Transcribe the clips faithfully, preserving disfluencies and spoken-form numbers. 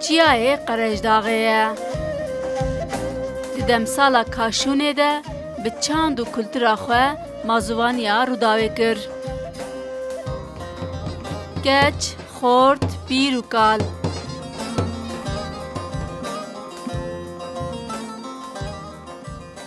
Çiyayê Qerejdaxê ye. Di demsala Kaşûnê de bi çand û kultura xwe mazûvaniya Rûdawê kir. Keç, xort, pîr û kal.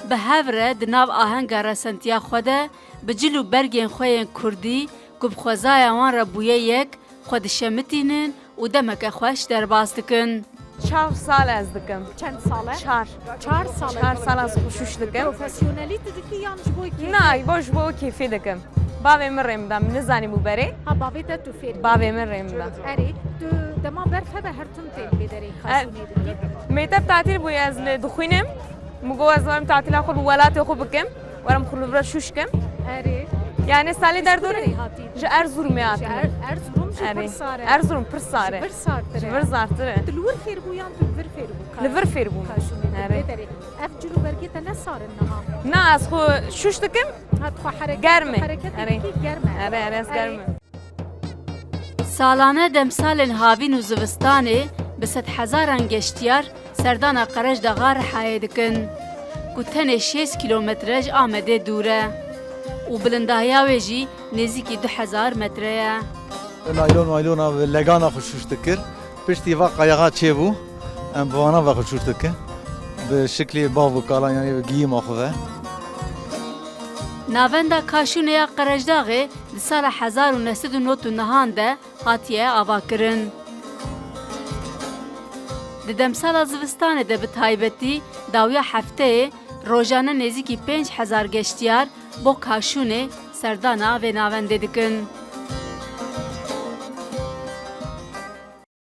Bi hev re di nav ahenga resentiya xwe de bi cil û bergên xwe yên kurdî ku bi xwezaya wan re bûye yek, xwe dişemitînin û demeke xweş derbas dikin. Çar sal ez dikim. Çend sal e? Çar. Çar sal e. Çar sal ez xwe şûş dikim. Profesyonelî tu dikî yan ji bo kêfê? Na, bo ji bo kêfê dikim. Bavê min rê min da, min nizanî bû berê. Ha, bavê te tu fêr kir? Bavê min rê min da. Erê, tu dema berf hebe her tim tê vê derê Kaşûnê dikî? Mêteb tatîl bûye, ez li dixwînim. Min got ez werim tatîla xwe li welatê xwe bikim. Werim xwe li vir şûş kim. Erê. Yani salê derdorê. Ji Erzurumê hatî? Ji Erzurumê hatî. Ji Er-, Erzurum jî pir sar e. Erzurum pir sar e. Ji vir sartir e. Ji vir sartir e. Tu li wir fêr bû yan tu li vir fêr bû? Li vir fêr bûm. Kaşûnê. Erê. Vê derê. Ev cil û bergê te ne sar in niha? Na, ez xwe şûş dikim. Ha, tu xwe hereket, germ e. Hereket dikî, germ e. Erê, erê, ez germ e. Salane demsalên havîn û zivistanê bi sedhezaran geştiyar serdana Qerejdaxa Rihayê dikin, ku tenê şêst kîlometre ji Amedê dûr e û bilindahiya wê jî nêzîkî du hezar metre ye. Naylon maylona bi legana xwe şûş dikir. Piştî va qayaxa çêbû, em bi vana ve xwe şûş dikin. Bi şiklê bav û kalan, yanî bi giyîma xwe ve. Navenda Kaşûnê ya Qerejdaxê di sala hezar û neh sed û nod û nehan de hatiye avakirin. Di demsala zivistanê de bi taybetî dawiya hefteyê rojane nêzîkî pênc hezar geştiyar bo Kaşûnê serdana vê navendê dikin.